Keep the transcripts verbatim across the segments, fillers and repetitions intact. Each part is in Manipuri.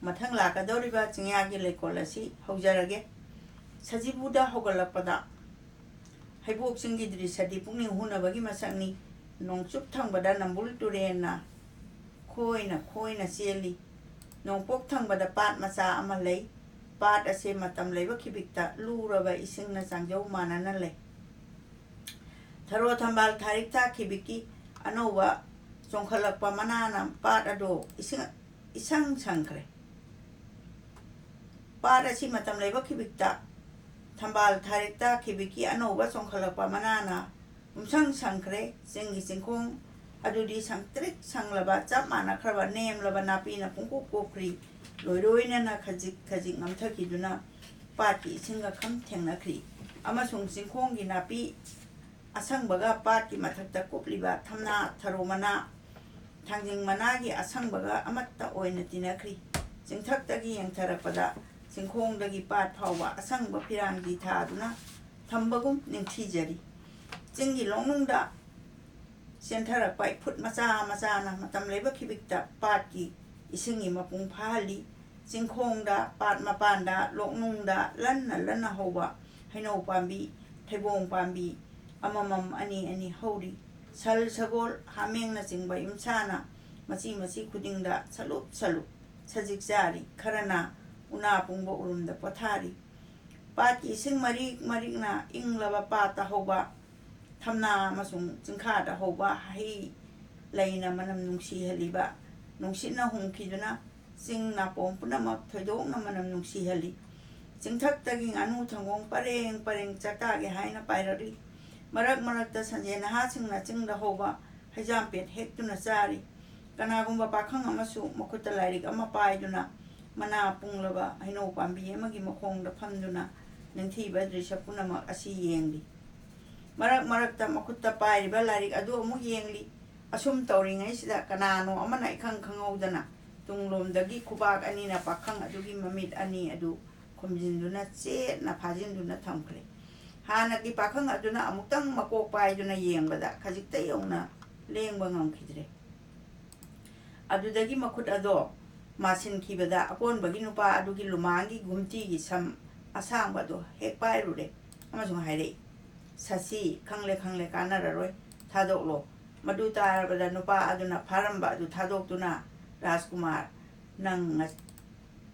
ꯃꯊꯪ ꯂꯥꯛꯀꯗꯧꯔꯤꯕ ꯆꯤꯡꯌꯥꯒꯤ ꯂꯩꯀꯣꯜ ꯑꯁꯤ ꯍꯧꯖꯔꯒꯦ꯫ ꯁꯖꯤꯕꯨꯗ ꯍꯧꯒꯠꯂꯛꯄꯗ ꯍꯩꯕꯣꯛ ꯆꯤꯡꯒꯤ ꯗ꯭ꯔꯤꯁ꯭ꯌꯗꯤ ꯄꯨꯛꯅꯤꯡ ꯍꯨꯅꯕꯒꯤ ꯃꯁꯛꯅꯤ꯫ ꯅꯣꯡꯆꯨꯞ ꯊꯪꯕꯗ ꯅꯝꯕꯨꯜ ꯇꯨꯔꯦꯜꯅ ꯈꯣꯏꯅ ꯈꯣꯏꯅ ꯆꯦꯜꯂꯤ꯫ ꯅꯣꯡꯄꯣꯛ ꯊꯪꯕꯗ ꯄꯥꯠ ꯃꯆꯥ ꯑꯃ ꯂꯩ꯫ ꯄꯥꯠ ꯑꯁꯤ ꯃꯇꯝ ꯂꯩꯕ ꯈꯤꯕꯤꯛꯇ ꯂꯨꯔꯕ ꯏꯁꯤꯡꯅ ꯆꯥꯡꯖꯧ ꯃꯥꯟꯅꯅ ꯂꯩ꯫ ꯊꯔꯣ ꯊꯝꯕꯥꯜ ꯊꯥꯔꯤꯛ ꯊꯥꯈꯤꯕꯤꯒꯤ ꯑꯅꯧꯕ ꯆꯣꯡꯈꯠꯂꯛꯄ ꯃꯅꯥꯅ ꯄꯥꯠ ꯑꯗꯨ ꯏꯁꯤꯡ ꯏꯁꯪ ꯁꯪꯈ꯭ꯔꯦ꯫ ꯄꯥꯠ ꯑꯁꯤ ꯃꯇꯝ ꯂꯩꯕ ꯈꯤꯕꯤꯛꯇ ꯊꯝꯕꯥꯜ ꯊꯥꯔꯤꯛ ꯊꯥꯈꯤꯕꯤꯒꯤ ꯑꯅꯧꯕ ꯆꯣꯡꯈꯠꯂꯛꯄ ꯃꯅꯥꯅ ꯄꯨꯝꯁꯪ ꯁꯪꯈ꯭ꯔꯦ꯫ ꯆꯤꯡꯒꯤ ꯆꯤꯡꯈꯣꯡ ꯑꯗꯨꯗꯤ ꯁꯪꯇ꯭ꯔꯤꯛ ꯁꯪꯂꯕ, ꯆꯞ ꯃꯥꯟꯅꯈ꯭ꯔꯕ ꯅꯦꯝꯂꯕ ꯅꯥꯄꯤꯅ ꯄꯨꯡꯀꯨꯞ ꯀꯨꯞꯈ꯭ꯔꯤ꯫ ꯂꯣꯏꯔꯣꯏꯅꯅ ꯈꯖꯤꯛ ꯈꯖꯤꯛ ꯅꯝꯊꯈꯤꯗꯨꯅ ꯄꯥꯠꯀꯤ ꯏꯁꯤꯡꯒ ꯈꯝ ꯊꯦꯡꯅꯈ꯭ꯔꯤ꯫ ꯑꯃꯁꯨꯡ ꯆꯤꯡꯈꯣꯡꯒꯤ ꯅꯥꯄꯤ ꯑꯁꯪꯕꯒ ꯄꯥꯠꯀꯤ ꯃꯊꯛꯇ ꯀꯨꯞꯂꯤꯕ ꯊꯝꯅꯥ ꯊꯔꯣ ꯃꯅꯥ, ꯊꯥꯡꯖꯤꯡ ꯃꯅꯥꯒꯤ ꯑꯁꯪꯕꯒ ꯑꯃꯠꯇ ꯑꯣꯏꯅ ꯇꯤꯟꯅꯈ꯭ꯔꯤ꯫ ꯆꯤꯡꯊꯛꯇꯒꯤ ꯌꯦꯡꯊꯔꯛꯄꯗ ꯆꯤꯡꯈꯣꯡꯗꯒꯤ ꯄꯥꯠ ꯐꯥꯎꯕ ꯑꯁꯪꯕ ꯐꯤꯔꯥꯟꯒꯤ ꯊꯥꯗꯨꯅ ꯊꯝꯕꯒꯨꯝ ꯅꯤꯡꯊꯤꯖꯔꯤ꯫ ꯆꯤꯡꯒꯤ ꯂꯣꯛꯅꯨꯡꯗ ꯆꯦꯟꯊꯔꯛꯄ ꯏꯐꯨꯠ ꯃꯆꯥ ꯃꯆꯥꯅ ꯃꯇꯝ ꯂꯩꯕ ꯈꯤꯕꯤꯛꯇ ꯄꯥꯠꯀꯤ ꯏꯁꯤꯡꯒꯤ ꯃꯄꯨꯡ ꯐꯥꯍꯜꯂꯤ꯫ ꯆꯤꯡꯈꯣꯡꯗ, ꯄꯥꯠ ꯃꯄꯥꯟꯗ, ꯂꯣꯛꯅꯨꯡꯗ ꯂꯟꯅ ꯂꯟꯅ ꯍꯧꯕ ꯍꯩꯅꯧ ꯄꯥꯝꯕꯤ, ꯊꯩꯕꯣꯡ ꯄꯥꯝꯕꯤ ꯑꯃꯃꯝ ꯑꯅꯤ ꯑꯅꯤ ꯍꯧꯔꯤ꯫ ꯁꯜ, ꯁꯒꯣꯜ, ꯍꯥꯃꯦꯡꯅꯆꯤꯡꯕ ꯏꯝꯁꯥꯅ ꯃꯆꯤ ꯃꯆꯤ ꯈꯨꯗꯤꯡꯗ ꯁꯂꯨꯞ ꯁꯂꯨꯞ ꯁꯖꯤꯛ ꯆꯥꯔꯤ꯫ ꯈꯔꯅ ꯎꯅꯥ ꯄꯨꯡꯕ ꯎꯔꯨꯝꯗ ꯄꯣꯊꯥꯔꯤ꯫ ꯄꯥꯠꯀꯤ ꯏꯁꯤꯡ ꯃꯔꯤꯛ ꯃꯔꯤꯛꯅ ꯏꯪꯂꯕ ꯄꯥꯠꯇ ꯍꯧꯕ ꯊꯝꯅꯥ ꯑꯃꯁꯨꯡ ꯆꯤꯡꯈꯥꯗ ꯍꯧꯕ ꯍꯩ ꯂꯩꯅ ꯃꯅꯝ ꯅꯨꯡꯁꯤꯍꯜꯂꯤꯕ ꯅꯨꯡꯁꯤꯠꯅ ꯍꯨꯝꯈꯤꯗꯨꯅ ꯆꯤꯡ ꯅꯥꯄꯣꯝ ꯄꯨꯝꯅꯃꯛ ꯊꯣꯏꯗꯣꯛꯅ ꯃꯅꯝ ꯅꯨꯡꯁꯤꯍꯜꯂꯤ꯫ ꯆꯤꯡꯊꯛꯇꯒꯤ ꯉꯥꯅꯨ ꯊꯪꯒꯣꯡ ꯄꯔꯦꯡ ꯄꯔꯦꯡ ꯆꯥꯛꯇꯥꯒꯦ ꯍꯥꯏꯅ ꯄꯥꯏꯔꯛꯂꯤ꯫ ꯃꯔꯛ ꯃꯔꯛꯇ ꯁꯟꯖꯦꯟ ꯅꯍꯥꯁꯤꯡꯅ ꯆꯤꯡꯗ ꯍꯧꯕ ꯍꯩꯖꯥꯝꯄꯦꯠ ꯍꯦꯛꯇꯨꯅ ꯆꯥꯔꯤ꯫ ꯀꯅꯥꯒꯨꯝꯕ ꯄꯥꯈꯪ ꯑꯃꯁꯨ ꯃꯈꯨꯠꯇ ꯂꯥꯏꯔꯤꯛ ꯑꯃ ꯄꯥꯏꯗꯨꯅ ꯃꯅꯥ ꯄꯨꯡꯂꯕ ꯍꯩꯅꯧ ꯄꯥꯝꯕꯤ ꯑꯃꯒꯤ ꯃꯈꯣꯡꯗ ꯐꯝꯗꯨꯅ ꯅꯤꯡꯊꯤꯕ ꯗ꯭ꯔꯤꯁ꯭ꯌ ꯄꯨꯝꯅꯃꯛ ꯑꯁꯤ ꯌꯦꯡꯂꯤ꯫ ꯃꯔꯛ ꯃꯔꯛꯇ ꯃꯈꯨꯠꯇ ꯄꯥꯏꯔꯤꯕ ꯂꯥꯏꯔꯤꯛ ꯑꯗꯨ ꯑꯃꯨꯛ ꯌꯦꯡꯂꯤ꯫ ꯑꯁꯨꯝ ꯇꯧꯔꯤꯉꯩꯁꯤꯗ ꯀꯅꯥꯅꯣ ꯑꯃꯅ ꯏꯈꯪ ꯈꯪꯍꯧꯗꯅ ꯇꯨꯡꯂꯣꯝꯗꯒꯤ ꯈꯨꯕꯥꯛ ꯑꯅꯤꯅ ꯄꯥꯈꯪ ꯑꯗꯨꯒꯤ ꯃꯃꯤꯠ ꯑꯅꯤ ꯑꯗꯨ ꯈꯨꯝꯖꯤꯟꯗꯨꯅ ꯆꯦꯠꯅ ꯐꯥꯖꯤꯟꯗꯨꯅ ꯊꯝꯈ꯭ꯔꯦ꯫ ꯍꯥꯟꯅꯒꯤ ꯄꯥꯈꯪ ꯑꯗꯨꯅ ꯑꯃꯨꯛꯇꯪ ꯃꯀꯣꯛ ꯄꯥꯏꯗꯨꯅ ꯌꯦꯡꯕꯗ ꯈꯖꯤꯛꯇ ꯌꯧꯅ ꯂꯦꯡꯕ ꯉꯝꯈꯤꯗ꯭ꯔꯦ꯫ ꯑꯗꯨꯗꯒꯤ ꯃꯈꯨꯠ ꯑꯗꯣ ꯃꯥꯁꯤꯟꯈꯤꯕꯗ ꯑꯀꯣꯟꯕꯒꯤ ꯅꯨꯄꯥ ꯑꯗꯨꯒꯤ ꯂꯨꯃꯥꯡꯒꯤ ꯒꯨꯝꯇꯤꯒꯤ ꯁꯝ ꯑꯁꯥꯡꯕ ꯑꯗꯨ ꯍꯦꯛ ꯄꯥꯏꯔꯨꯔꯦ ꯑꯃꯁꯨꯡ ꯍꯥꯏꯔꯛꯏ, "ꯁꯁꯤ, ꯈꯪꯂꯦ, ꯈꯪꯂꯦ, ꯀꯥꯟꯅꯔꯔꯣꯏ, ꯊꯥꯗꯣꯛꯂꯣ꯫" ꯃꯗꯨ ꯇꯥꯔꯕꯗ ꯅꯨꯄꯥ ꯑꯗꯨꯅ ꯐꯥꯔꯝꯕ ꯑꯗꯨ ꯊꯥꯗꯣꯛꯇꯨꯅ, "ꯔꯥꯖꯀꯨꯃꯥꯔ, ꯅꯪ ꯉ-,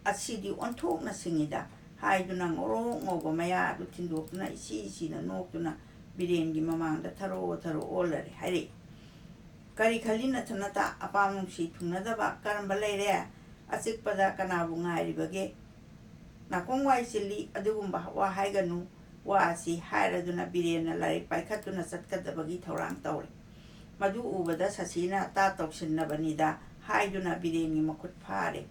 ꯑꯁꯤꯗꯤ ꯑꯣꯟꯊꯣꯛꯅ ꯁꯤꯡꯉꯤꯗ" ꯍꯥꯏꯗꯨꯅ ꯉꯧꯔꯣꯛ ꯉꯧꯕ ꯃꯌꯥ ꯑꯗꯨ ꯊꯤꯟꯗꯣꯛꯇꯨꯅ ꯏꯁꯤ ꯏꯁꯤꯅ ꯅꯣꯛꯇꯨꯅ ꯕꯤꯔꯦꯟꯒꯤ ꯃꯃꯥꯡꯗ ꯊꯔꯣ ꯊꯔꯣ ꯑꯣꯜꯂꯔꯦ꯫ ꯍꯥꯏꯔꯛꯏ, "ꯀꯔꯤ ꯈꯜꯂꯤ ꯅꯊꯟꯅꯇ? ꯑꯄꯥꯝ ꯅꯨꯡꯁꯤ ꯊꯨꯡꯅꯗꯕ ꯀꯔꯝꯕ ꯂꯩꯔꯦ? ꯑꯆꯤꯛꯄꯗ ꯀꯅꯥꯕꯨ ꯉꯥꯏꯔꯤꯕꯒꯦ? ꯅꯥꯀꯣꯡ ꯋꯥꯏ ꯆꯤꯜꯂꯤ, ꯑꯗꯨꯒꯨꯝꯕ ꯋꯥ ꯍꯥꯏꯒꯅꯨ꯫ ꯋꯥ ꯑꯁꯤ ꯍꯥꯏꯔꯗꯨꯅ ꯕꯤꯔꯦꯟꯅ ꯂꯥꯏꯔꯤꯛ ꯄꯥꯏꯈꯠꯇꯨꯅ ꯆꯠꯀꯗꯕꯒꯤ ꯊꯧꯔꯥꯡ ꯇꯧꯔꯦ꯫ ꯃꯗꯨ ꯎꯕꯗ ꯁꯁꯤꯅ ꯇꯥ ꯇꯧꯁꯤꯟꯅꯕꯅꯤꯗ" ꯍꯥꯏꯗꯨꯅ ꯕꯤꯔꯦꯟꯒꯤ ꯃꯈꯨꯠ ꯐꯥꯔꯦ꯫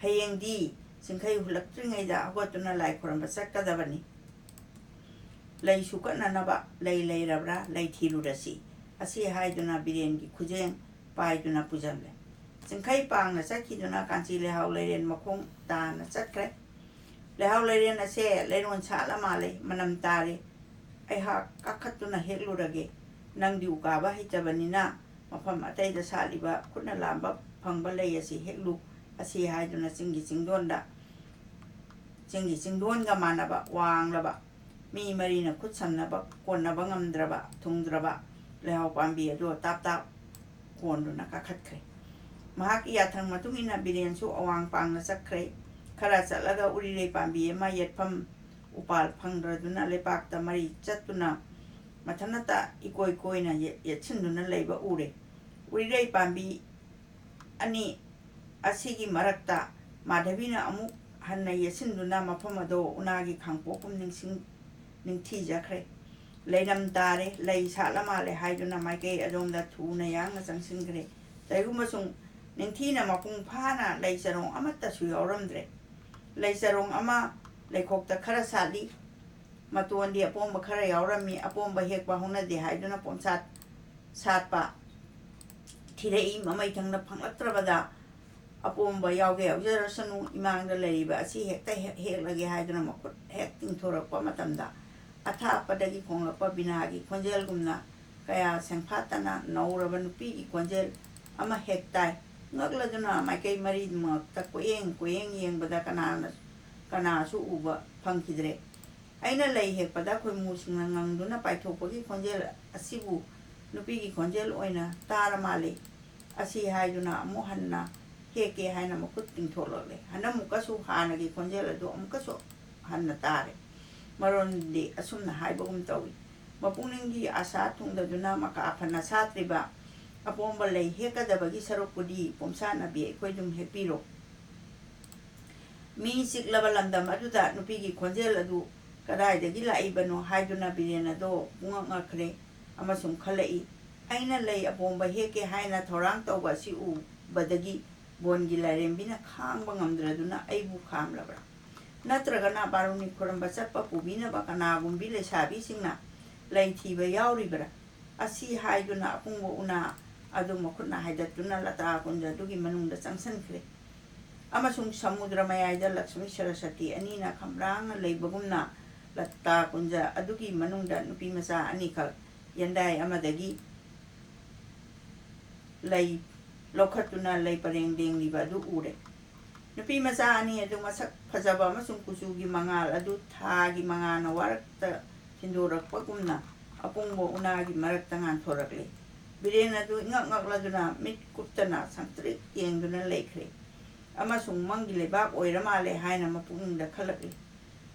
"ꯍꯌꯦꯡꯗꯤ ꯆꯤꯡꯈꯩ ꯍꯨꯜꯂꯛꯇ꯭ꯔꯤꯉꯩꯗ ꯍꯧꯒꯠꯇꯨꯅ ꯂꯥꯏ ꯈꯨꯔꯝꯕ ꯆꯠꯀꯗꯕꯅꯤ꯫ ꯂꯩꯁꯨ ꯀꯠꯅꯅꯕ ꯂꯩ ꯂꯩꯔꯕ꯭ꯔꯥ? ꯂꯩ ꯊꯤꯔꯨꯔꯁꯤ" ꯑꯁꯤ ꯍꯥꯏꯗꯨꯅ ꯕꯤꯔꯦꯟꯒꯤ ꯈꯨꯖꯦꯡ ꯄꯥꯏꯗꯨꯅ ꯄꯨꯖꯜꯂꯦ꯫ ꯆꯤꯡꯈꯩ ꯄꯥꯡꯅ ꯆꯠꯈꯤꯗꯨꯅ ꯀꯥꯟꯆꯤ ꯂꯩꯍꯥꯎ ꯂꯩꯔꯦꯟ ꯃꯈꯣꯡ ꯇꯥꯅ ꯆꯠꯈ꯭ꯔꯦ꯫ "ꯂꯩꯍꯥꯎ ꯂꯩꯔꯦꯟ ꯑꯁꯦ ꯂꯩꯔꯣꯟ ꯁꯥꯠꯂ ꯃꯥꯜꯂꯦ, ꯃꯅꯝ ꯇꯥꯔꯦ꯫ ꯑꯩꯍꯥꯛ ꯀꯥꯈꯠꯇꯨꯅ ꯍꯦꯛꯂꯨꯔꯒꯦ꯫ ꯅꯪꯗꯤ ꯎ ꯀꯥꯕ ꯍꯩꯇꯕꯅꯤꯅ ꯃꯐꯝ ꯑꯇꯩꯗ ꯁꯥꯠꯂꯤꯕ ꯈꯨꯠꯅ ꯂꯥꯝꯕ ꯐꯪꯕ ꯂꯩ ꯑꯁꯤ ꯍꯦꯛꯂꯨ" ꯑꯁꯤ ꯍꯥꯏꯗꯨꯅ ꯆꯤꯡꯒꯤ ꯆꯤꯡꯗꯣꯟꯗ, ꯆꯤꯡꯒꯤ ꯆꯤꯡꯗꯣꯟꯒ ꯃꯥꯟꯅꯕ ꯋꯥꯡꯂꯕ, ꯃꯤ ꯃꯔꯤꯅ ꯈꯨꯠ ꯁꯝꯅꯕ ꯀꯣꯟꯅꯕ ꯉꯝꯗ꯭ꯔꯕ, ꯊꯨꯡꯗ꯭ꯔꯕ ꯂꯩꯍꯥꯎ ꯄꯥꯝꯕꯤ ꯑꯗꯨ ꯇꯥꯞ ꯇꯥꯞ ꯀꯣꯟꯗꯨꯅ ꯀꯥꯈꯠꯈ꯭ꯔꯦ꯫ ꯃꯍꯥꯛꯀꯤ ꯌꯥꯊꯪ ꯃꯇꯨꯡ ꯏꯟꯅ ꯕꯤꯔꯦꯟꯁꯨ ꯑꯋꯥꯡ ꯄꯥꯡꯅ ꯆꯠꯈ꯭ꯔꯦ꯫ ꯈꯔ ꯆꯠꯂꯒ ꯎꯔꯤꯔꯩ ꯄꯥꯝꯕꯤ ꯑꯃ ꯌꯦꯠꯐꯝ ꯎꯄꯥꯜ ꯐꯪꯗ꯭ꯔꯗꯨꯅ ꯂꯩꯄꯥꯛꯇ ꯃꯔꯤ ꯆꯠꯇꯨꯅ ꯃꯊꯟꯇ ꯏꯀꯣꯏ ꯀꯣꯏꯅ ꯌꯦ-, ꯌꯦꯠꯁꯤꯟꯗꯨꯅ ꯂꯩꯕ ꯎꯔꯦ꯫ ꯎꯔꯤꯔꯩ ꯄꯥꯝꯕꯤ ꯑꯅꯤ ꯑꯁꯤꯒꯤ ꯃꯔꯛꯇ ꯃꯥꯙꯕꯤꯅ ꯑꯃꯨꯛ ꯍꯟꯅ ꯌꯦꯠꯁꯤꯟꯗꯨꯅ ꯃꯐꯝ ꯑꯗꯣ ꯎꯅꯥꯒꯤ ꯈꯥꯡꯄꯣꯛꯀꯨꯝ ꯅꯤꯡꯁꯤꯡ-, ꯅꯤꯡꯊꯤꯖꯈ꯭ꯔꯦ꯫ "ꯂꯩꯔꯝ ꯇꯥꯔꯦ, ꯂꯩ ꯁꯥꯠꯂ ꯃꯥꯜꯂꯦ" ꯍꯥꯏꯗꯨꯅ ꯃꯥꯏꯀꯩ ꯑꯗꯣꯝꯗ ꯊꯨꯅ ꯌꯥꯡꯅ ꯆꯪꯁꯤꯟꯈ꯭ꯔꯦ꯫ ꯀꯔꯤꯒꯨꯝꯕꯁꯨꯡ ꯅꯤꯡꯊꯤꯅ ꯃꯄꯨꯡ ꯐꯥꯅ ꯂꯩ ꯆꯔꯣꯡ ꯑꯃꯠꯇꯁꯨ ꯌꯥꯎꯔꯝꯗ꯭ꯔꯦ꯫ ꯂꯩ ꯆꯔꯣꯡ ꯑꯃ ꯂꯩꯈꯣꯛꯇ ꯈꯔ ꯁꯥꯠꯂꯤ꯫ ꯃꯇꯣꯟꯗꯤ ꯑꯄꯣꯝꯕ ꯈꯔ ꯌꯥꯎꯔꯝꯃꯤ꯫ ꯑꯄꯣꯝꯕ ꯍꯦꯛꯄ ꯍꯧꯅꯗꯦ ꯍꯥꯏꯗꯨꯅ ꯄꯣꯝꯁꯥꯠ ꯁꯥꯠꯄ ꯊꯤꯔꯛꯏ꯫ ꯃꯃꯩ ꯊꯪꯅ ꯐꯪꯂꯛꯇ꯭ꯔꯕꯗ, "ꯑꯄꯣꯝꯕ ꯌꯥꯎꯒꯦ ꯌꯥꯎꯖꯔꯁꯅꯨ, ꯏꯃꯥꯡꯗ ꯂꯩꯔꯤꯕ ꯑꯁꯤ ꯍꯦꯛꯇ ꯍꯦꯛ ꯍꯦꯛꯂꯒꯦ" ꯍꯥꯏꯗꯨꯅ ꯃꯈꯨꯠ ꯍꯦꯛ ꯇꯤꯡꯊꯣꯔꯛꯄ ꯃꯇꯝꯗ, ꯑꯊꯥꯞꯄꯗꯒꯤ ꯈꯣꯡꯂꯛꯄ ꯕꯤꯅꯥꯒꯤ ꯈꯣꯟꯖꯦꯜꯒꯨꯝꯅ ꯀꯌꯥ ꯁꯦꯡꯐꯥꯠꯇꯅ ꯅꯧꯔꯕ ꯅꯨꯄꯤꯒꯤ ꯈꯣꯟꯖꯦꯜ ꯑꯃ ꯍꯦꯛ ꯇꯥꯏ꯫ ꯉꯛꯂꯗꯨꯅ ꯃꯥꯏꯀꯩ ꯃꯔꯤꯃꯛꯇ ꯀꯣꯏꯌꯦꯡ ꯀꯣꯏꯌꯦꯡ ꯌꯦꯡꯕꯗ ꯀꯅꯥꯅ, ꯀꯅꯥꯁꯨ ꯎꯕ ꯐꯪꯈꯤꯗ꯭ꯔꯦ꯫ ꯑꯩꯅ ꯂꯩ ꯍꯦꯛꯄꯗ ꯈꯣꯏꯃꯨꯁꯤꯡꯅ ꯉꯪꯗꯨꯅ ꯄꯥꯏꯊꯣꯛꯄꯒꯤ ꯈꯣꯟꯖꯦꯜ ꯑꯁꯤꯕꯨ ꯅꯨꯄꯤꯒꯤ ꯈꯣꯟꯖꯦꯜ ꯑꯣꯏꯅ ꯇꯥꯔ ꯃꯥꯜꯂꯤ꯫ ꯑꯁꯤ ꯍꯥꯏꯗꯨꯅ ꯑꯃꯨꯛ ꯍꯟꯅ ꯍꯦꯛꯀꯦ ꯍꯥꯏꯅ ꯃꯈꯨꯠ ꯇꯤꯡꯊꯣꯛꯂꯛꯂꯦ꯫ ꯍꯟꯗꯛꯃꯨꯛꯀꯁꯨ ꯍꯥꯟꯅꯒꯤ ꯈꯣꯟꯖꯦꯜ ꯑꯗꯨ ꯑꯃꯨꯛꯀꯁꯨ ꯍꯟꯅ ꯇꯥꯔꯦ꯫ ꯃꯔꯣꯟꯗꯤ ꯑꯁꯨꯝꯅ ꯍꯥꯏꯕꯒꯨꯝ ꯇꯧꯏ, "ꯃꯄꯨꯛꯅꯤꯡꯒꯤ ꯑꯥꯁꯥ ꯊꯨꯡꯗꯗꯨꯅ ꯃꯀꯥ ꯐꯅ ꯁꯥꯠꯇ꯭ꯔꯤꯕ ꯑꯄꯣꯝꯕ ꯂꯩ ꯍꯦꯛꯀꯗꯕꯒꯤ ꯁꯔꯨꯛꯄꯨꯗꯤ ꯄꯣꯝꯁꯥꯠꯅꯕꯤ ꯑꯩꯈꯣꯏꯗꯨꯝ ꯍꯦꯛꯄꯤꯔꯣ꯫" ꯃꯤ ꯆꯤꯛꯂꯕ ꯂꯝꯗꯝ ꯑꯗꯨꯗ ꯅꯨꯄꯤꯒꯤ ꯈꯣꯟꯖꯦꯜ ꯑꯗꯨ ꯀꯗꯥꯏꯗꯒꯤ ꯂꯥꯛꯏꯕꯅꯣ ꯍꯥꯏꯗꯨꯅ ꯕꯤꯔꯦꯟ ꯑꯗꯣ ꯄꯨꯡꯉꯛ ꯉꯛꯈ꯭ꯔꯦ ꯑꯃꯁꯨꯡ ꯈꯜꯂꯛꯏ, "ꯑꯩꯅ ꯂꯩ ꯑꯄꯣꯝꯕ ꯍꯦꯛꯀꯦ ꯍꯥꯏꯅ ꯊꯧꯔꯥꯡ ꯇꯧꯕ ꯑꯁꯤ ꯎꯕꯗꯒꯤ ꯕꯣꯟꯒꯤ ꯂꯥꯏꯔꯦꯝꯕꯤꯅ ꯈꯥꯡꯕ ꯉꯝꯗ꯭ꯔꯗꯨꯅ ꯑꯩꯕꯨ ꯈꯥꯝꯂꯕ꯭ꯔꯥ? ꯅꯠꯇ꯭ꯔꯒꯅ ꯕꯥꯔꯨꯅꯤ ꯈꯨꯔꯝꯕ ꯆꯠꯄ ꯄꯨꯕꯤꯅꯕ ꯀꯅꯥꯒꯨꯝꯕꯤ ꯂꯩꯁꯥꯕꯤꯁꯤꯡꯅ ꯂꯩ ꯊꯤꯕ ꯌꯥꯎꯔꯤꯕ꯭ꯔꯥ?" ꯑꯁꯤ ꯍꯥꯏꯗꯨꯅ ꯑꯄꯨꯡꯕ ꯎꯅꯥ ꯑꯗꯨ ꯃꯈꯨꯠꯅ ꯍꯥꯏꯗꯠꯇꯨꯅ ꯂꯇꯥ ꯀꯨꯟꯖ ꯑꯗꯨꯒꯤ ꯃꯅꯨꯡꯗ ꯆꯪꯁꯤꯟꯈ꯭ꯔꯦ꯫ ꯑꯃꯁꯨꯡ ꯁꯃꯨꯗ꯭ꯔ ꯃꯌꯥꯏꯗ ꯂꯛꯁꯃꯤ ꯁꯔꯁꯇꯤ ꯑꯅꯤꯅ ꯈꯝꯕ꯭ꯔꯥꯡꯅ ꯂꯩꯕꯒꯨꯝꯅ ꯂꯇꯥ ꯀꯨꯟꯖ ꯑꯗꯨꯒꯤ ꯃꯅꯨꯡꯗ ꯅꯨꯄꯤ ꯃꯆꯥ ꯑꯅꯤꯈꯛ ꯌꯦꯟꯗꯥꯏ ꯑꯃꯗꯒꯤ ꯂꯩ ꯂꯧꯈꯠꯇꯨꯅ ꯂꯩ ꯄꯔꯦꯡ ꯂꯦꯡꯂꯤꯕ ꯑꯗꯨ ꯎꯔꯦ꯫ ꯅꯨꯄꯤ ꯃꯆꯥ ꯑꯅꯤ ꯑꯗꯨ ꯃꯁꯛ ꯐꯖꯕ ꯑꯃꯁꯨꯡ ꯀꯨꯆꯨꯒꯤ ꯃꯉꯥꯜ ꯑꯗꯨ ꯊꯥꯒꯤ ꯃꯉꯥꯜꯅ ꯋꯥꯔꯛꯇ ꯊꯤꯟꯗꯣꯔꯛꯄꯒꯨꯝꯅ ꯑꯄꯨꯡꯕ ꯎꯅꯥꯒꯤ ꯃꯔꯛꯇ ꯉꯥꯟꯊꯣꯔꯛꯂꯦ꯫ ꯕꯤꯔꯦꯟ ꯑꯗꯨ ꯏꯉꯛ ꯉꯛꯂꯗꯨꯅ ꯃꯤꯠ ꯀꯨꯞꯇꯅ ꯁꯪꯇ꯭ꯔꯤꯛ ꯌꯦꯡꯗꯨꯅ ꯂꯩꯈ꯭ꯔꯦ ꯑꯃꯁꯨꯡ ꯃꯪꯒꯤ ꯂꯩꯕꯥꯛ ꯑꯣꯏꯔ ꯃꯥꯜꯂꯦ ꯍꯥꯏꯅ ꯃꯄꯨꯛꯅꯤꯡꯗ ꯈꯜꯂꯛꯂꯤ꯫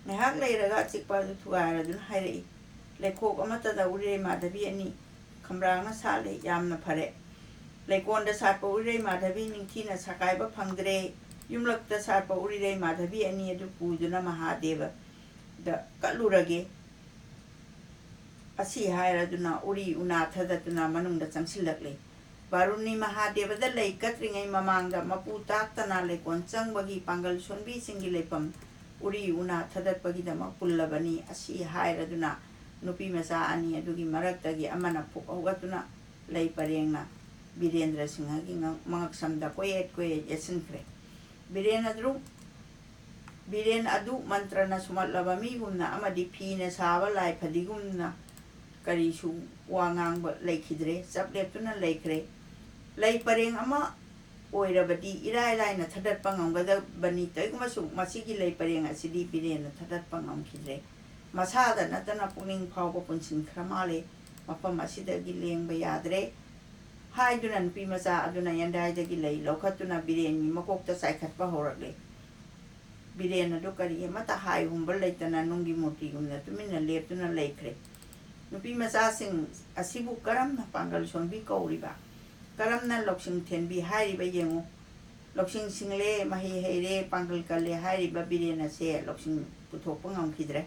ꯉꯥꯏꯍꯥꯛ ꯂꯩꯔꯒ ꯑꯆꯤꯛꯄ ꯑꯗꯨ ꯊꯨꯒꯥꯏꯔꯗꯨꯅ ꯍꯥꯏꯔꯛꯏ, "ꯂꯩꯈꯣꯛ ꯑꯃꯠꯇꯗ ꯎꯔꯤꯔꯩ ꯃꯥꯙꯕꯤ ꯑꯅꯤ ꯈꯝꯕ꯭ꯔꯥꯡꯅ ꯁꯥꯠꯂꯦ꯫ ꯌꯥꯝꯅ ꯐꯔꯦ꯫ ꯂꯩꯀꯣꯟꯗ ꯁꯥꯠꯄ ꯎꯔꯤꯔꯩ ꯃꯥꯙꯕꯤ ꯅꯤꯡꯊꯤꯅ ꯁꯥꯀꯥꯏꯕ ꯐꯪꯗ꯭ꯔꯦ꯫ ꯌꯨꯝꯂꯛꯇ ꯁꯥꯠꯄ ꯎꯔꯤꯔꯩ ꯃꯥꯙꯕꯤ ꯑꯅꯤ ꯑꯗꯨ ꯄꯨꯗꯨꯅ ꯃꯍꯥꯗꯦꯕꯗ ꯀꯠꯂꯨꯔꯒꯦ꯫" ꯑꯁꯤ ꯍꯥꯏꯔꯗꯨꯅ ꯎꯔꯤ ꯎꯅꯥ ꯊꯗꯠꯇꯨꯅ ꯃꯅꯨꯡꯗ ꯆꯪꯁꯤꯜꯂꯛꯂꯦ꯫ ꯕꯥꯔꯨꯅꯤ ꯃꯍꯥꯗꯦꯕꯗ ꯂꯩ ꯀꯠꯇ꯭ꯔꯤꯉꯩ ꯃꯃꯥꯡꯗ ꯃꯄꯨ ꯇꯥꯛꯇꯅ ꯂꯩꯀꯣꯟ ꯆꯪꯕꯒꯤ ꯄꯥꯡꯒꯜ ꯁꯣꯟꯕꯤꯁꯤꯡꯒꯤ ꯂꯩꯐꯝ ꯎꯔꯤ ꯎꯅꯥ ꯊꯗꯠꯄꯒꯤꯗꯃꯛ ꯄꯨꯜꯂꯕꯅꯤ꯫ ꯑꯁꯤ ꯍꯥꯏꯔꯗꯨꯅ ꯅꯨꯄꯤ ꯃꯆꯥ ꯑꯅꯤ ꯑꯗꯨꯒꯤ ꯃꯔꯛꯇꯒꯤ ꯑꯃꯅ ꯐꯨꯛ ꯍꯧꯒꯠꯇꯨꯅ ꯂꯩ ꯄꯔꯦꯡꯅ ꯕꯤꯔꯦꯟꯗ꯭ꯔ ꯁꯤꯡꯍꯒꯤ ꯉꯛ-, ꯃꯉꯛꯁꯝꯗ ꯀꯣꯏꯌꯦꯠ ꯀꯣꯏꯌꯦꯠ ꯌꯦꯠꯁꯤꯟꯈ꯭ꯔꯦ꯫ ꯕꯤꯔꯦꯟ ꯑꯗꯨ, ꯕꯤꯔꯦꯟ ꯑꯗꯨ ꯃꯟꯇ꯭ꯔꯅ ꯁꯨꯝꯍꯠꯂꯕ ꯃꯤꯒꯨꯝꯅ ꯑꯃꯗꯤ ꯐꯤꯅ ꯁꯥꯕ ꯂꯥꯏ ꯐꯗꯤꯒꯨꯝꯅ ꯀꯔꯤꯁꯨ ꯋꯥ ꯉꯥꯡꯕ ꯂꯩꯈꯤꯗ꯭ꯔꯦ꯫ ꯆꯞ ꯂꯦꯞꯇꯨꯅ ꯂꯩꯈ꯭ꯔꯦ꯫ ꯂꯩ ꯄꯔꯦꯡ ꯑꯃ ꯑꯣꯏꯔꯕꯗꯤ ꯏꯔꯥꯏ ꯂꯥꯏꯅ ꯊꯥꯗꯠꯄ ꯉꯝꯒꯗꯕꯅꯤ꯫ ꯀꯔꯤꯒꯨꯝꯕꯁꯨ ꯃꯁꯤꯒꯤ ꯂꯩ ꯄꯔꯦꯡ ꯑꯁꯤꯗꯤ ꯕꯤꯔꯦꯟꯅ ꯊꯥꯗꯠꯄ ꯉꯝꯈꯤꯗ꯭ꯔꯦ꯫ ꯃꯁꯥꯗ ꯅꯠꯇꯅ ꯄꯨꯛꯅꯤꯡ ꯐꯥꯎꯕ ꯄꯨꯟꯁꯤꯟꯈ꯭ꯔ ꯃꯥꯜꯂꯦ꯫ ꯃꯐꯝ ꯑꯁꯤꯗꯒꯤ ꯂꯦꯡꯕ ꯌꯥꯗ꯭ꯔꯦ ꯍꯥꯏꯗꯨꯅ ꯅꯨꯄꯤ ꯃꯆꯥ ꯑꯗꯨꯅ ꯌꯦꯟꯗꯥꯏꯗꯒꯤ ꯂꯩ ꯂꯧꯈꯠꯇꯨꯅ ꯕꯤꯔꯦꯟꯒꯤ ꯃꯀꯣꯛꯇ ꯆꯥꯏꯈꯠꯄ ꯍꯧꯔꯛꯂꯦ꯫ ꯕꯤꯔꯦꯟ ꯑꯗꯨ ꯀꯔꯤ ꯑꯃꯠꯇ ꯍꯥꯏ ꯍꯨꯝꯕ ꯂꯩꯇꯅ ꯅꯨꯡꯒꯤ ꯃꯨꯔꯇꯤꯒꯨꯝꯅ ꯇꯨꯃꯤꯟꯅ ꯂꯦꯞꯇꯨꯅ ꯂꯩꯈ꯭ꯔꯦ꯫ ꯅꯨꯄꯤ ꯃꯆꯥꯁꯤꯡ ꯑꯁꯤꯕꯨ ꯀꯔꯝꯅ ꯄꯥꯡꯒꯜ ꯁꯣꯟꯕꯤ ꯀꯧꯔꯤꯕ? ꯀꯔꯝꯅ ꯂꯧꯁꯤꯡ ꯊꯦꯟꯕꯤ ꯍꯥꯏꯔꯤꯕ ꯌꯦꯡꯉꯨ꯫ ꯂꯧꯁꯤꯡ ꯁꯤꯡꯂꯦ, ꯃꯍꯩ ꯍꯩꯔꯦ, ꯄꯥꯡꯒꯜ ꯀꯜꯂꯦ ꯍꯥꯏꯔꯤꯕ ꯕꯤꯔꯦꯟ ꯑꯁꯦ ꯂꯧꯁꯤꯡ ꯄꯨꯊꯣꯛꯄ ꯉꯝꯈꯤꯗ꯭ꯔꯦ꯫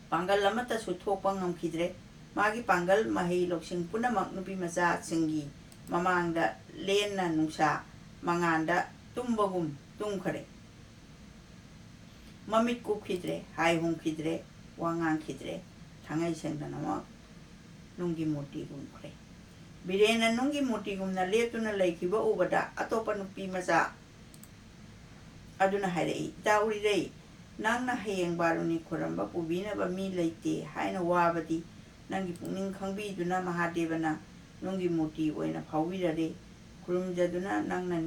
ꯄꯥꯡꯒꯜ ꯑꯃꯠꯇꯁꯨ ꯊꯣꯛꯄ ꯉꯝꯈꯤꯗ꯭ꯔꯦ꯫ ꯃꯥꯒꯤ ꯄꯥꯡꯒꯜ, ꯃꯍꯩ, ꯂꯧꯁꯤꯡ ꯄꯨꯝꯅꯃꯛ ꯅꯨꯄꯤ ꯃꯆꯥꯁꯤꯡꯒꯤ ꯃꯃꯥꯡꯗ ꯂꯦꯟꯅ ꯅꯨꯡꯁꯥ ꯃꯉꯥꯟꯗ ꯇꯨꯝꯕꯒꯨꯝ ꯇꯨꯝꯈꯔꯦ꯫ ꯃꯃꯤꯠ ꯀꯨꯞꯈꯤꯗ꯭ꯔꯦ, ꯍꯥꯏ ꯍꯨꯝꯈꯤꯗ꯭ꯔꯦ, ꯋꯥ ꯉꯥꯡꯈꯤꯗ꯭ꯔꯦ꯫ ꯊꯥꯡꯉꯩ ꯁꯦꯡꯗꯅꯃꯛ ꯅꯨꯡꯒꯤ ꯃꯨꯔꯇꯤꯒꯨꯝꯈ꯭ꯔꯦ꯫ ꯕꯤꯔꯦꯟꯅ ꯅꯨꯡꯒꯤ ꯃꯨꯔꯇꯤꯒꯨꯝꯅ ꯂꯦꯞꯇꯨꯅ ꯂꯩꯈꯤꯕ ꯎꯕꯗ ꯑꯇꯣꯞꯄ ꯅꯨꯄꯤ ꯃꯆꯥ ꯑꯗꯨꯅ ꯍꯥꯏꯔꯛꯏ, "ꯏꯇꯥ ꯎꯔꯤꯔꯩ, ꯅꯪꯅ ꯍꯌꯦꯡ ꯕꯥꯔꯨꯅꯤ ꯈꯨꯔꯝꯕ ꯄꯨꯕꯤꯅꯕ ꯃꯤ ꯂꯩꯇꯦ ꯍꯥꯏꯅ ꯋꯥꯕꯗꯤ ꯅꯪꯒꯤ ꯄꯨꯛꯅꯤꯡ ꯈꯪꯕꯤꯗꯨꯅ ꯃꯍꯥꯗꯦꯕꯅ ꯅꯨꯡꯒꯤ ꯃꯨꯔꯇꯤ ꯑꯣꯏꯅ ꯐꯥꯎꯕꯤꯔꯔꯦ꯫ ꯈꯨꯔꯨꯝꯖꯗꯨꯅ ꯅꯪꯅ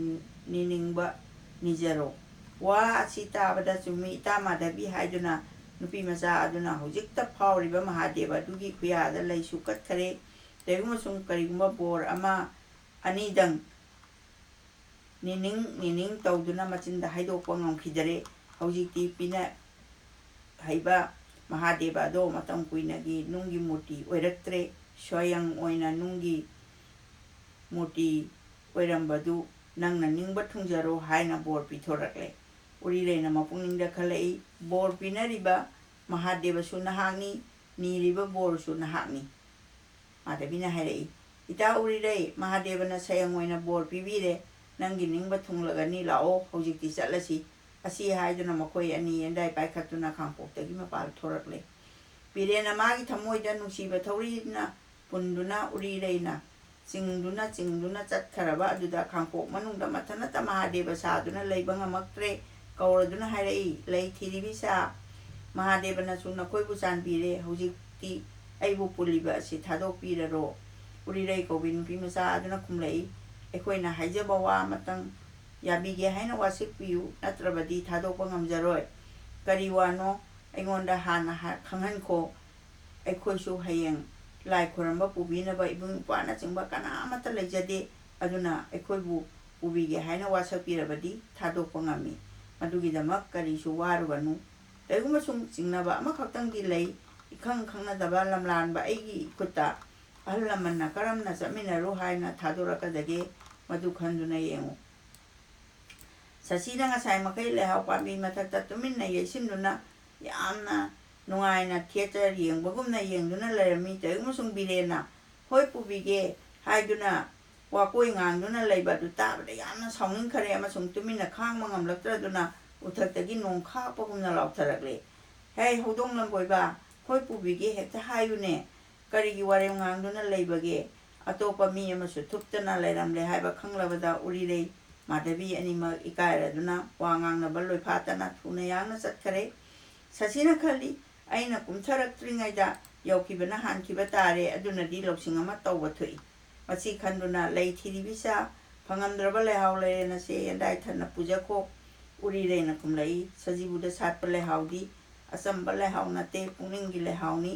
ꯅꯤꯅꯤꯡꯕ ꯅꯤꯖꯔꯣ꯫" ꯋꯥ ꯑꯁꯤ ꯇꯥꯕꯗ ꯆꯨꯝꯃꯤ ꯏꯇꯥ ꯃꯥꯙꯕꯤ ꯍꯥꯏꯗꯨꯅ ꯅꯨꯄꯤ ꯃꯆꯥ ꯑꯗꯨꯅ ꯍꯧꯖꯤꯛꯇ ꯐꯥꯎꯔꯤꯕ ꯃꯍꯥꯗꯦꯕ ꯑꯗꯨꯒꯤ ꯈꯨꯌꯥꯗ ꯂꯩꯁꯨ ꯀꯠꯈꯔꯦ꯫ ꯇꯧꯏꯒꯨꯝꯕꯁꯨꯡ ꯀꯔꯤꯒꯨꯝꯕ ꯕꯣꯔ ꯑꯃ ꯑꯅꯤꯗꯪ ꯅꯤꯅꯤꯡ ꯅꯤꯅꯤꯡ ꯇꯧꯗꯨꯅ ꯃꯆꯤꯟꯗ ꯍꯥꯏꯗꯣꯛꯄ ꯉꯝꯈꯤꯗꯔꯦ꯫ ꯍꯧꯖꯤꯛꯇꯤ ꯄꯤꯅ ꯍꯩꯕ ꯃꯍꯥꯗꯦꯕ ꯑꯗꯣ ꯃꯇꯝ ꯀꯨꯏꯅꯒꯤ ꯅꯨꯡꯒꯤ ꯃꯨꯔꯇꯤ ꯑꯣꯏꯔꯛꯇ꯭ꯔꯦ꯫ ꯁ꯭ꯋꯌꯪ ꯑꯣꯏꯅ ꯅꯨꯡꯒꯤ ꯃꯨꯔꯇꯤ ꯑꯣꯏꯔꯝꯕꯗꯨ ꯅꯪꯅ ꯅꯤꯡꯕ ꯊꯨꯡꯖꯔꯣ ꯍꯥꯏꯅ ꯕꯣꯔ ꯄꯤꯊꯣꯔꯛꯂꯦ꯫ ꯎꯔꯤꯔꯩꯅ ꯃꯄꯨꯛꯅꯤꯡꯗ ꯈꯜꯂꯛꯏ, "ꯕꯣꯔ ꯄꯤꯅꯔꯤꯕ ꯃꯍꯥꯗꯦꯕꯁꯨ ꯅꯍꯥꯛꯅꯤ, ꯅꯤꯔꯤꯕ ꯕꯣꯔꯁꯨ ꯅꯍꯥꯛꯅꯤ꯫" ꯃꯥꯙꯕꯤꯅ ꯍꯥꯏꯔꯛꯏ, "ꯏꯇꯥ ꯎꯔꯤꯔꯩ, ꯃꯍꯥꯗꯦꯕꯅ ꯁꯌꯪ ꯑꯣꯏꯅ ꯕꯣꯔ ꯄꯤꯕꯤꯔꯦ꯫ ꯅꯪꯒꯤ ꯅꯤꯡꯕ ꯊꯨꯡꯂꯒꯅꯤ, ꯂꯥꯛꯑꯣ, ꯍꯧꯖꯤꯛꯇꯤ ꯆꯠꯂꯁꯤ꯫" ꯑꯁꯤ ꯍꯥꯏꯗꯨꯅ ꯃꯈꯣꯏ ꯑꯅꯤ ꯌꯦꯟꯗꯥꯏ ꯄꯥꯏꯈꯠꯇꯨꯅ ꯈꯥꯡꯄꯣꯛꯇꯒꯤ ꯃꯄꯥꯜ ꯊꯣꯔꯛꯂꯦ꯫ ꯕꯤꯔꯦꯟꯅ ꯃꯥꯒꯤ ꯊꯃꯣꯏꯗ ꯅꯨꯡꯁꯤꯕ ꯊꯧꯔꯤꯅ ꯄꯨꯟꯗꯨꯅ ꯎꯔꯤꯔꯩꯅ ꯆꯤꯡꯗꯨꯅ ꯆꯤꯡꯗꯨꯅ ꯆꯠꯈ꯭ꯔꯕ ꯑꯗꯨꯗ ꯈꯥꯡꯄꯣꯛ ꯃꯅꯨꯡꯗ ꯃꯊꯟꯇ ꯃꯍꯥꯗꯦꯕ ꯁꯥꯗꯨꯅ ꯂꯩꯕ ꯉꯝꯃꯛꯇ꯭ꯔꯦ꯫ ꯀꯧꯔꯗꯨꯅ ꯍꯥꯏꯔꯛꯏ, "ꯂꯩ ꯊꯤꯔꯤꯕꯤ ꯁꯥ, ꯃꯍꯥꯗꯦꯕꯅꯁꯨ ꯅꯈꯣꯏꯕꯨ ꯆꯥꯟꯕꯤꯔꯦ꯫ ꯍꯧꯖꯤꯛꯇꯤ ꯑꯩꯕꯨ ꯄꯨꯜꯂꯤꯕ ꯑꯁꯤ ꯊꯥꯗꯣꯛꯄꯤꯔꯔꯣ꯫" ꯎꯔꯤꯔꯩ ꯀꯧꯕꯤ ꯅꯨꯄꯤ ꯃꯆꯥ ꯑꯗꯨꯅ ꯈꯨꯝꯂꯛꯏ, ꯑꯩꯈꯣꯏꯅ ꯍꯥꯏꯖꯕ ꯋꯥ ꯑꯃꯇꯪ ꯌꯥꯕꯤꯒꯦ ꯍꯥꯏꯅ ꯋꯥꯁꯛꯄꯤꯌꯨ, ꯅꯠꯇ꯭ꯔꯕꯗꯤ ꯊꯥꯗꯣꯛꯄ ꯉꯝꯖꯔꯣꯏ꯫ ꯀꯔꯤ ꯋꯥꯅꯣ ꯑꯩꯉꯣꯟꯗ ꯍꯥꯟꯅ ꯍꯥ-, ꯈꯪꯍꯟꯈꯣ꯫ ꯑꯩꯈꯣꯏꯁꯨ ꯍꯌꯦꯡ ꯂꯥꯏ ꯈꯨꯔꯝꯕ ꯄꯨꯕꯤꯅꯕ ꯏꯕꯨꯡ ꯏꯄ꯭ꯋꯥꯅꯆꯤꯡꯕ ꯀꯅꯥ ꯑꯃꯠꯇ ꯂꯩꯖꯗꯦ꯫ ꯑꯗꯨꯅ ꯑꯩꯈꯣꯏꯕꯨ ꯄꯨꯕꯤꯒꯦ ꯍꯥꯏꯅ ꯋꯥꯁꯛꯄꯤꯔꯕꯗꯤ ꯊꯥꯗꯣꯛꯄ ꯉꯝꯃꯤ꯫ ꯃꯗꯨꯒꯤꯗꯃꯛ ꯀꯔꯤꯁꯨ ꯋꯥꯔꯨꯒꯅꯨ꯫ ꯀꯔꯤꯒꯨꯝꯕ ꯁꯨꯝ ꯆꯤꯡꯅꯕ ꯑꯃꯈꯛꯇꯪꯗꯤ ꯂꯩ꯫ ꯏꯈꯪ ꯈꯪꯅꯗꯕ ꯂꯝꯂꯥꯟꯕ ꯑꯩꯒꯤ ꯏꯈꯨꯠꯇ ꯑꯍꯜ ꯂꯃꯟꯅ ꯀꯔꯝꯅ ꯆꯠꯃꯤꯟꯅꯔꯨ ꯍꯥꯏꯅ ꯊꯥꯗꯣꯔꯛꯀꯗꯒꯦ? ꯃꯗꯨ ꯈꯟꯗꯨꯅ ꯌꯦꯡꯉꯨ꯫ ꯁꯁꯤꯅ ꯉꯁꯥꯏ ꯃꯈꯩ ꯂꯩꯍꯥꯎ ꯄꯥꯝꯕꯤ ꯃꯊꯛꯇ ꯇꯨꯃꯤꯟꯅ ꯌꯩꯁꯤꯟꯗꯨꯅ ꯌꯥꯝꯅ ꯅꯨꯡꯉꯥꯏꯅ ꯊꯤꯌꯦꯇꯔ ꯌꯦꯡꯕꯒꯨꯝꯅ ꯌꯦꯡꯗꯨꯅ ꯂꯩꯔꯝꯃꯤ꯫ ꯀꯔꯤꯒꯨꯝꯕ ꯁꯨꯝ ꯕꯤꯔꯦꯟꯅ "ꯍꯣꯏ ꯄꯨꯕꯤꯒꯦ" ꯍꯥꯏꯗꯨꯅ ꯋꯥꯀꯣꯏ ꯉꯥꯡꯗꯨꯅ ꯂꯩꯕ ꯑꯗꯨ ꯇꯥꯕꯗ ꯌꯥꯝꯅ ꯁꯥꯎꯅꯤꯡꯈꯔꯦ ꯑꯃꯁꯨꯡ ꯇꯨꯃꯤꯟꯅ ꯈꯥꯡꯕ ꯉꯝꯂꯛꯇ꯭ꯔꯗꯨꯅ ꯎꯊꯛꯇꯒꯤ ꯅꯣꯡ ꯈꯥꯛꯄꯒꯨꯝꯅ ꯂꯥꯎꯊꯔꯛꯂꯦ꯫ "ꯍꯦ ꯍꯧꯗꯣꯡ ꯂꯝꯕꯣꯏꯕ, ꯍꯣꯏ ꯄꯨꯕꯤꯒꯦ ꯍꯦꯛꯇ ꯍꯥꯏꯌꯨꯅꯦ꯫ ꯀꯔꯤꯒꯤ ꯋꯥꯔꯦꯝ ꯉꯥꯡꯗꯨꯅ ꯂꯩꯕꯒꯦ? ꯑꯇꯣꯞꯄ ꯃꯤ ꯑꯃꯁꯨ ꯊꯨꯞꯇꯅ ꯂꯩꯔꯝꯂꯦ" ꯍꯥꯏꯕ ꯈꯪꯂꯕꯗ ꯎꯔꯤꯔꯩ ꯃꯥꯙꯕꯤ ꯑꯅꯤꯃꯛ ꯏꯀꯥꯏꯔꯗꯨꯅ ꯋꯥ ꯉꯥꯡꯅꯕ ꯂꯣꯏꯐꯥꯠꯇꯅ ꯊꯨꯅ ꯌꯥꯡꯅ ꯆꯠꯈꯔꯦ꯫ ꯁꯁꯤꯅ ꯈꯜꯂꯤ, "ꯑꯩꯅ ꯀꯨꯝꯊꯔꯛꯇ꯭ꯔꯤꯉꯩꯗ ꯌꯧꯈꯤꯕꯅ ꯍꯥꯟꯈꯤꯕ ꯇꯥꯔꯦ, ꯑꯗꯨꯅꯗꯤ ꯂꯧꯁꯤꯡ ꯑꯃ ꯇꯧꯕ ꯊꯣꯛꯏ"꯫ ꯃꯁꯤ ꯈꯟꯗꯨꯅ, "ꯂꯩ ꯊꯤꯔꯤꯕꯤꯁꯥ, ꯐꯪꯉꯝꯗ꯭ꯔꯕ ꯂꯩꯍꯥꯎ ꯂꯩꯔꯦꯅꯁꯦ ꯌꯦꯟꯗꯥꯏ ꯊꯟꯅ ꯄꯨꯖꯈꯣ"꯫ ꯎꯔꯤꯔꯩꯅ ꯈꯨꯝꯂꯛꯏ, "ꯁꯖꯤꯕꯨꯗ ꯁꯥꯠꯄ ꯂꯩꯍꯥꯎꯗꯤ ꯑꯆꯝꯕ ꯂꯩꯍꯥꯎ ꯅꯠꯇꯦ, ꯄꯨꯛꯅꯤꯡꯒꯤ ꯂꯩꯍꯥꯎꯅꯤ꯫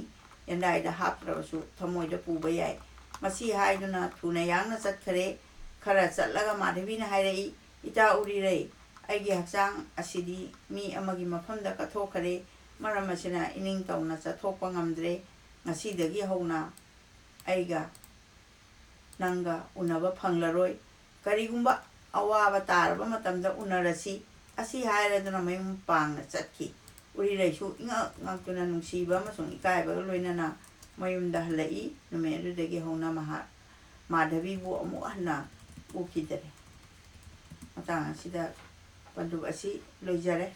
ꯌꯦꯟꯗꯥꯏꯗ ꯍꯥꯞꯇ꯭ꯔꯕꯁꯨ ꯊꯃꯣꯏꯗ ꯄꯨꯕ ꯌꯥꯏ"꯫ ꯃꯁꯤ ꯍꯥꯏꯗꯨꯅ ꯊꯨꯅ ꯌꯥꯡꯅ ꯆꯠꯈꯔꯦ꯫ ꯈꯔ ꯆꯠꯂꯒ ꯃꯥꯙꯕꯤꯅ ꯍꯥꯏꯔꯛꯏ, "ꯏꯇꯥ ꯎꯔꯤꯔꯩ, ꯑꯩꯒꯤ ꯍꯛꯆꯥꯡ ꯑꯁꯤꯗꯤ ꯃꯤ ꯑꯃꯒꯤ ꯃꯐꯝꯗ ꯀꯠꯊꯣꯛꯈꯔꯦ꯫ ꯃꯔꯝ ꯑꯁꯤꯅ ꯏꯅꯤꯡ ꯇꯧꯅ ꯆꯠꯊꯣꯛꯄ ꯉꯝꯗ꯭ꯔꯦ꯫ ꯉꯁꯤꯗꯒꯤ ꯍꯧꯅ ꯑꯩꯒ ꯅꯪꯒ ꯎꯅꯕ ꯐꯪꯂꯔꯣꯏ꯫ ꯀꯔꯤꯒꯨꯝꯕ ꯑꯋꯥꯕ ꯇꯥꯔꯕ ꯃꯇꯝꯗ ꯎꯅꯔꯁꯤ"꯫ ꯑꯁꯤ ꯍꯥꯏꯔꯗꯨꯅ ꯃꯌꯨꯝ ꯄꯥꯡꯅ ꯆꯠꯈꯤ꯫ ꯎꯔꯤꯔꯩꯁꯨ ꯏꯉꯛ ꯉꯛꯇꯨꯅ ꯅꯨꯡꯁꯤꯕ ꯑꯃꯁꯨꯡ ꯏꯀꯥꯏꯕꯒ ꯂꯣꯏꯅꯅ ꯃꯌꯨꯝꯗ ꯍꯜꯂꯛꯏ꯫ ꯅꯨꯃꯤꯠ ꯑꯗꯨꯗꯒꯤ ꯍꯧꯅ ꯃꯍꯥꯛ ꯃꯥꯙꯕꯤꯕꯨ ꯑꯃꯨꯛ ꯍꯟꯅ ꯎꯈꯤꯗꯔꯦ꯫ ꯃꯇꯥꯡ ꯑꯁꯤꯗ ꯄꯟꯗꯨꯞ ꯑꯁꯤ ꯂꯣꯏꯖꯔꯦ꯫